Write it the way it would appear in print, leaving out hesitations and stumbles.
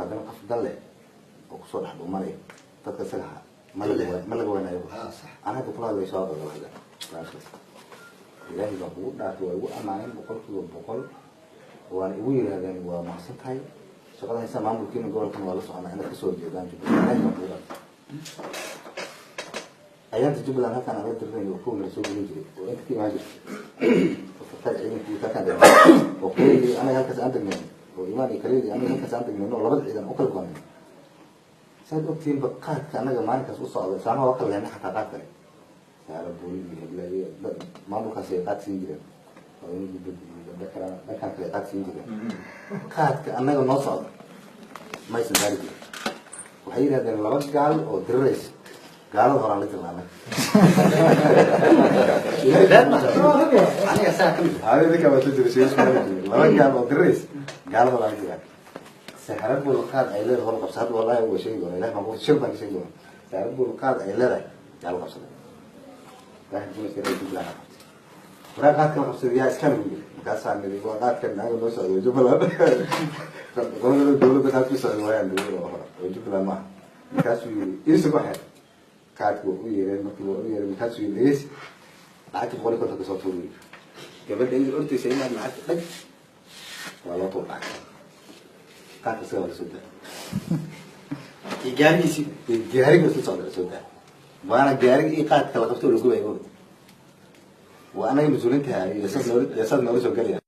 Haddana qof dan leh oo kusoo dhex dhumanaya dadka isaga ma laga wanayo. Aan hadda kula hadlay shabaab baa hadda barnaamijkaas. Ilaahay baan kugu dhaartay, waa igu ammaaneen 100%, waana igu yidhahdeen waa mahadsan tahay shaqada haysa, maamulkiina gobolkan waa la soconaa inaad kasoo horjeedaan Jubbaland. Ilaahay baan kugu dhaartay, ayaanta Jubbaland halkaan aan la dirnayn oo kuwa nala soo gelin jiray oo inta ka imaan jirtay oo fartaag ciidankii halkaan degnayn oo kuleygii anaga halkaas aan degnayn oo Imaan iyo Kaleygii anaga halkaas aan degnayn oo labada ciidan u kala gonayn. Saad ogtihiinba, qaadka anaga maalinkaas u socda islaamaha waa kala lehna, xataa qaad kale Saara Buuri iyo Hebla iyo maamulkaas ay qaad siin jireen oo in gudbad iyo dhankaan kale ay qaad siin jireen. Qaadka annaga noo socda maysan saari jirin. Waxay yidhahdeen laba gaal oo diriraysa, gaalada horaan la jirna annaga. Aniga saa ka mid. Ninka waa soo jiray, sheegis ma jiray. Laba gaal oo diriraysa, gaalada horaan la jiraa. Saxaro Bulqaad ay leedahay hor qabsa hadda, wallahi waa sheegi doona. Ilaah baan ku shir baan ka sheegi doona. Saxaro Bulqaad ay leedahay yaa la qabsaday. Ilaahay gumayska reer Jubbaland aa qabtay. Waraa qaadka la qabsaday yaa iska lagu yiri. Markaasaa niri waa qaadka naaga noo socday Jubbaland, qolada dowladda qaad ku socday waayaan niri oo hore oo Jubbaland maaha. Markaasuu yiri iisa ku xir qaadka. Waa u yeereen, markii waa u yeereen, markaasuu yiri dhegeysi, lacagta 150 ka soo tuur. Yiri gabadha iyada ordaysa inaad lacagta dhag waa loo tuur lacagta. Qaadka isaga waa lasoo daa. Iyo gaarigiisii. Iyo gaariga isla socda lasoo daa, waana gaariga iyo qaadka la qabto oo la gubaya. Moogta waa anaga mas-uuliinta iyo saas noola soo gelaya.